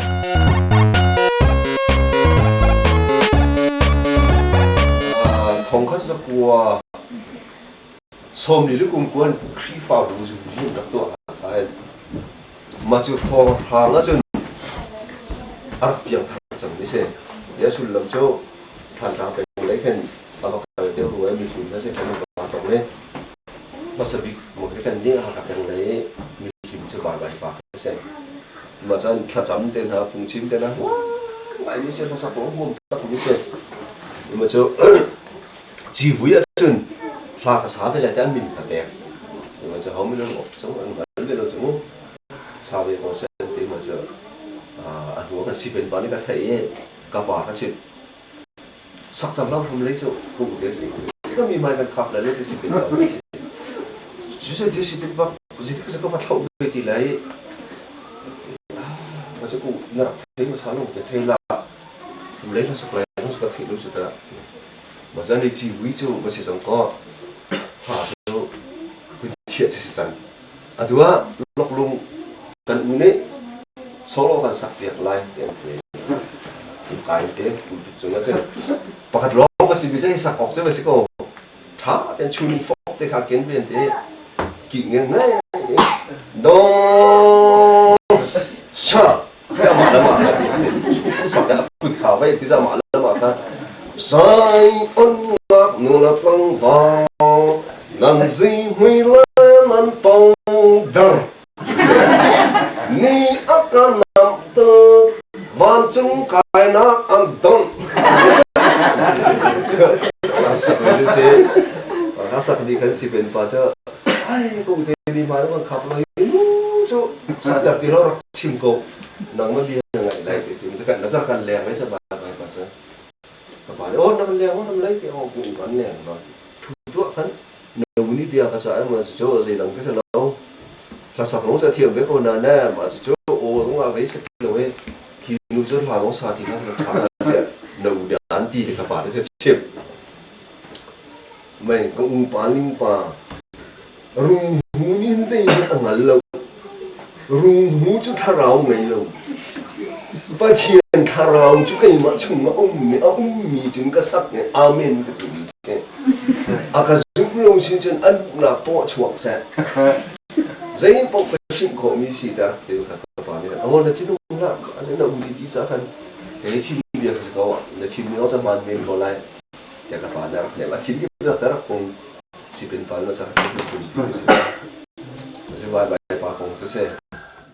Thong khat zakua 40 le kum kuan Khrihfabu zung rak tuah ahhin mah cu hrawng hrang ahcun a rak piangthar cang mi si. Ti a sullam cu Thantlang peng lei khin a va kal deuh rua i mihlim hna si kan va tong i hmasa bik maw hi kan nih Hakha peng lei mihlim cu Baibai pa a si. Mah caan thlacam te hna phungchim te hna ngai mi si hlasak lo huam tak mi si. Mah cu civui ahcun hla ka sa ve lai te an min ka pek. Mah cu ho min an zong an hngal ve lo cu mu. Sa ve ko seh an ti mah cu a hnu kan sipen pa nih ka theih i ka pa ka chimh. Sak cang lo hrum lei cu kum te si. Ka mi hmai kan khap lai le ti sipen pa ka chimh. Cu cu sipen pa zeitik ka va thloh ve ti lai. Ma cu ku na rak thei ma sa lo te thei la. Kum lei sak lai ka theih lo cu ta. Ma zan i civui cu va si cang ko. Ha cu kun thiah si cang. Atu ah loklung kan u nih solo kan sak piak lai ti an ti. Kai te pulpit cung ah cun pakhat lawng va si bi cu sak awk cu va si ko. Tha ten chuning fok te kha ken ven te ki ngen ngai do sha kha mah la mah kha ti sak a kut kha vai ti za mah la mah kha zai on ngak nu la tlangval nan zi mui la nan pong dar ni a ka nam tu vancung kainak an don sak ni kan si pen pa cu ai ko te mi ma kan khap lo cu sa tak ti lo rak chim ko nang ma bia ngai lai ti ti kan na kan leng lai sa ba ba pa cu ka pa le oh na kan leng nam lai ti oh ku kan leng ma thu tuah kan na ni bia ka cha ma cu zei dang ka sa lo hlasak lung sa thiam ve ko na na ma cu aw zong a vei sa lo he hi nu cu hla zong sa ti kha sa tha tiah na u dan ti le ka pa le chim mei ka u pa ling pa rung hu nin zei nih a ngal lo rung hu cu thlarau ngei lo Pathian thlarau cu keimah chung a ummi a ummi cun ka sak i amen ka ti mi a ka zumh lo sin cun an nak paw chuak seh zei paoh ka chimh khawhmi si ta ti kha ka pa nih a na thinung hlah na um ti ca khan kei chim bia ka si ko na chim mi ca hmaan men ko lai tiah ka pa na rak hnem a thin ki ta rak kong sipin pa na ca khan ti si si bai bai pa kong si se.